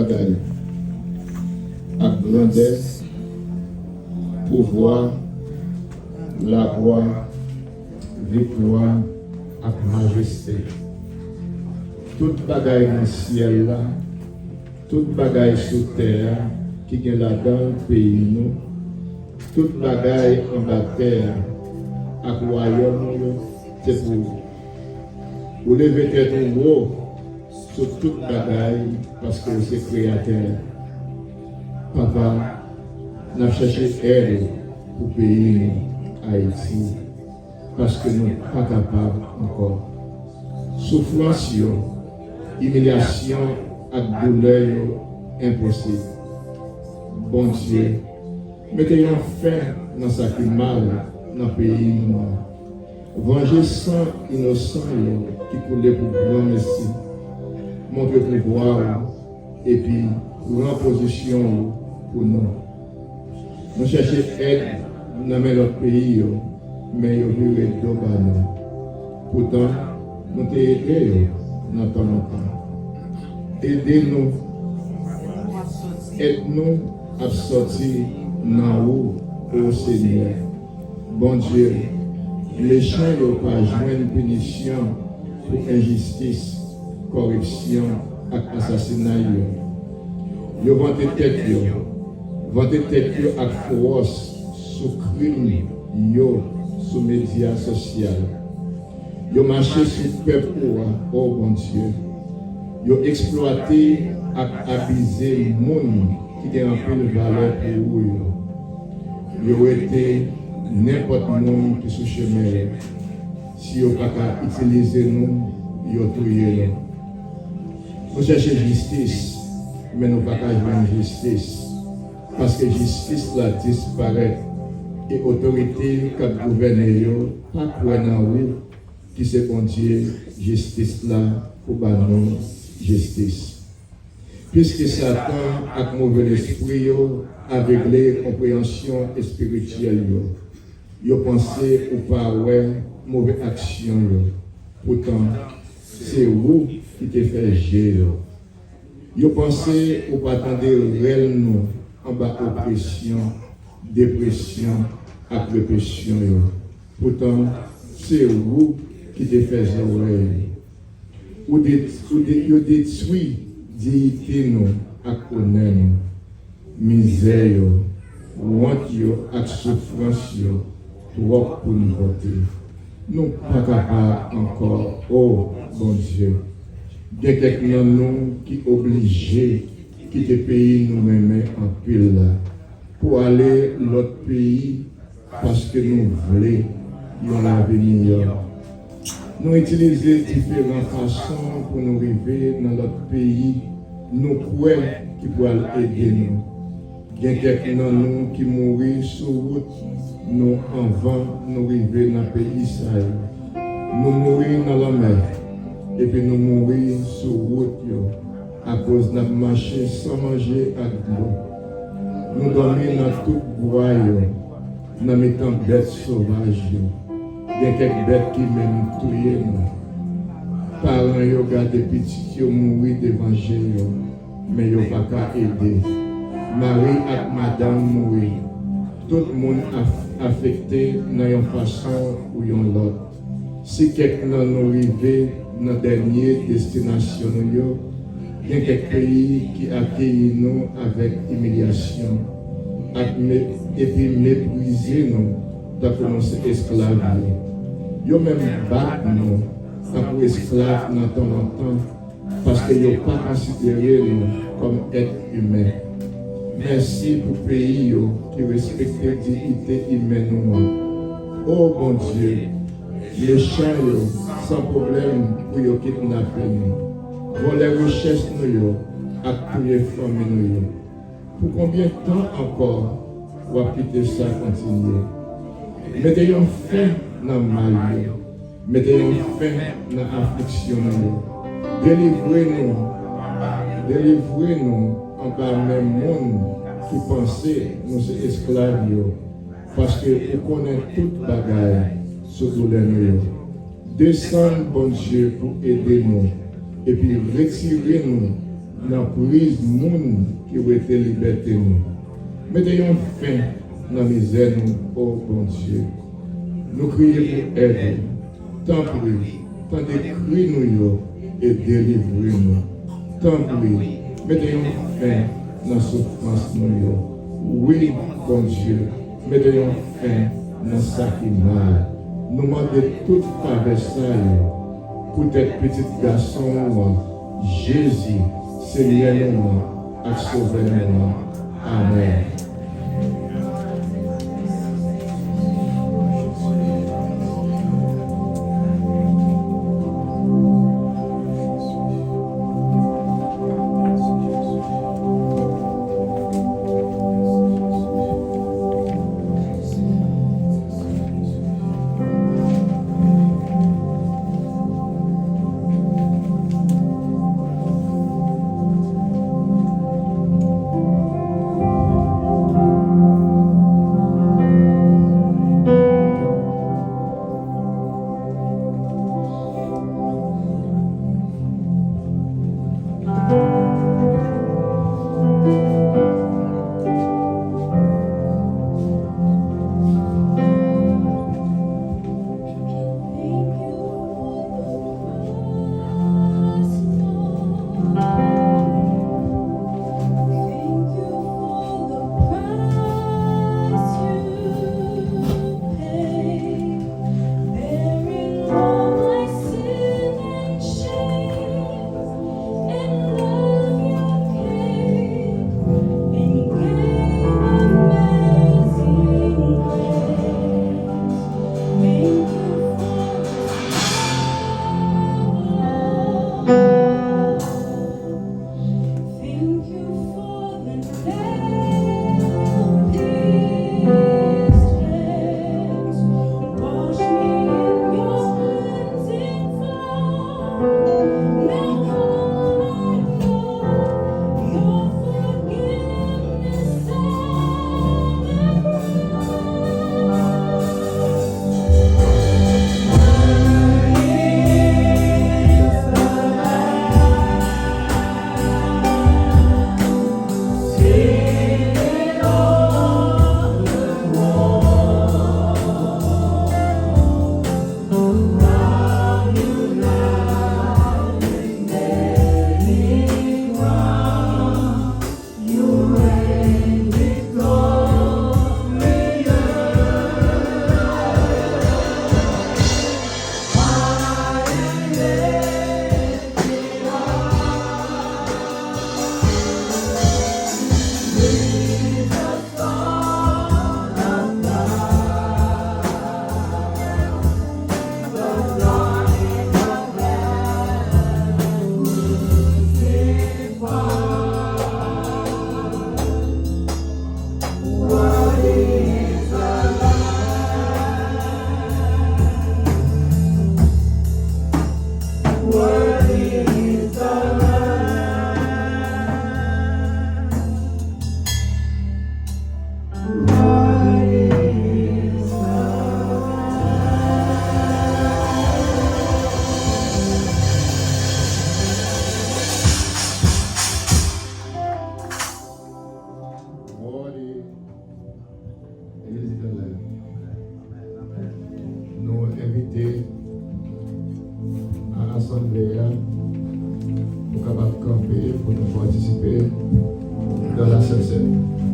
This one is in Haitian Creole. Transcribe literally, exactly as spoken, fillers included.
Bagay ak grandè, pouvwa, laglwa, viktwa ak majeste. Tout bagay nan syèl la, tout bagay sou tè a ki gen ladan l peyi nou, tout bagay anba tè a ak wayòm yo, se pou ou. Ou leve tèt ou wo sou tout bagay, paske ou se Kreyatè. Papa, n ap chèche èd ou pou peyi nou, Ayiti, paske nou pa kapab ankò. Soufrans yo, imilyasyon ak doulè yo enposib. Bondye, mete yon fen nan sa ki mal nan peyi nou an. Vanje san inosan yo ki koule pou granmesi. Montre pouvwa w epi pran pozisyon w pou nou. Nou chèche èd nan men lòt peyi yo, men yo vire do ba nou. Poutan, nou te ede yo nan tan lontan. Ede nou. Èd nou ap sòti nan ou, o Senyè. Bondye, mechan yo pa jwenn pinisyon pou enjistis, kòripsyon ak asasinay yo. Yo vante tèt yo, vante tèt yo ak fowòs sou krim yo sou medya sosyal. Yo mache sou pèp ou a, o Bondye. Yo eksplwate ak abize moun ki gen anpil valè pou ou yo. Yo wete nenpòt moun ki sou chemen yo. Si yo pa ka itilize nou, yo touye nou. Nou chèche jistis, men nou pa ka jwenn jistis, paske jistis la disparèt, e otorite k ap gouvène yo pa kwè nan ou, ki se Bondye jistis la, pou ba nou jistis. Piske Satan ak move lespri yo avegle konpreyansyon espirityèl yo, yo panse ou pa wè move aksyon yo. Poutan, se ou ki te fè je yo. Yo panse ou pa tande rèl nou anba opresyon, depresyon ak represyon yo. Poutan, se ou ki te fè zòrèy yo. Ou de, ou de, yo detwi diyite nou ak onè nou. Mizè yo, wont yo ak soufrans yo twòp pou n pote. Nou pa kapab ankò, o Bondye. Gen kèk nan nou ki oblije kite peyi nou renmen anpil la pou ale lòt peyi paske nou vle yon lavi miyò. Nou itilize diferan fason pou nou rive nan lòt peyi nou kwè ki pral ede nou. Gen kèk nan nou ki mouri sou wout nou anvan nou rive nan peyi sa yo. Nou mouri nan lanmè, epi nou mouri sou wout yo, akoz n ap mache san manje ak dlo. Nou dòmi nan tout bwa yo, nan mitan bèt sovaj yo. Gen kèk bèt ki menm touye nou. Paran yo gade pitit yo mouri devan je yo, men yo pa ka ede. Mari ak madanm mouri. Tout moun af-, afekte nan yon fason ou yon lòt. Si kèk nan nou rive nan dènye destinasyon nou yo, gen kèk peyi ki akeyi nou avèk imilyasyon ak me-, epi meprize nou tankou nou se esklav yo. Yo menm bat nou tankou esklav nan tan lontan, paske yo pa konsidere nou kòm èt imen. Mèsi pou peyi yo ki respekte diyite imen nou an. O Bondye, mechan yo san pwoblèm pou yo kidnape nou, vòlè richès nou yo ak touye fanmi nou yo. Pou konbyen tan ankò w ap kite sa kontinye? Mete yon fen nan mal yo. Mete yon fen nan afliksyon nou yo. Delivre nou, delivre nou anba men moun ki panse nou se esklav yo, paske ou konnen tout bagay sou doulè nou yo. Desann, Bondye, pou ede nou, epi retire nou nan priz moun ki wete libète nou. Mete yon fen nan mizè nou, o Bondye. Nou kriye pou èd. Tanpri, tande kri nou yo e delivre nou. Tanpri, mete yon fen nan soufrans nou yo. Wi, Bondye, mete yon fen nan sa ki mal. Nou mande tout favè sa yo poutèt Pitit Gason w an, Jezi, Senyè nou an ak Sovè nou an. Amèn. Thank you for the nail pierced hands. Wash me in your cleansing flow. Now all I know, your forgiveness and the cross. Worthy is the Lamb. Nou envite a asanble a pou kapab kanpe pou nou patisipe dans la Sainte Cène.